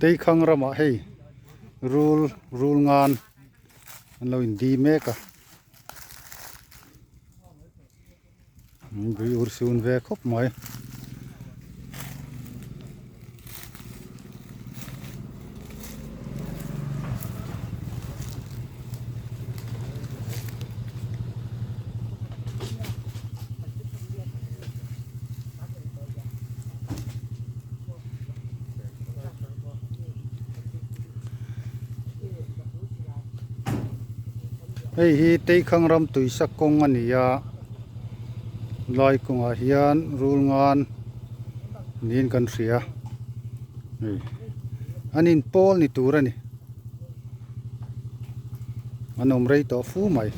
Teikhang ramah hei rul rul ngan an lo in di mek a bui ur sun ve khawp mai. Hei hi Teikhang ram tuisa kawng a ni a lai kawngah hian rul ngan niin kan hria hei an inpawl ni tur a ni an awm rei tawh fu mai.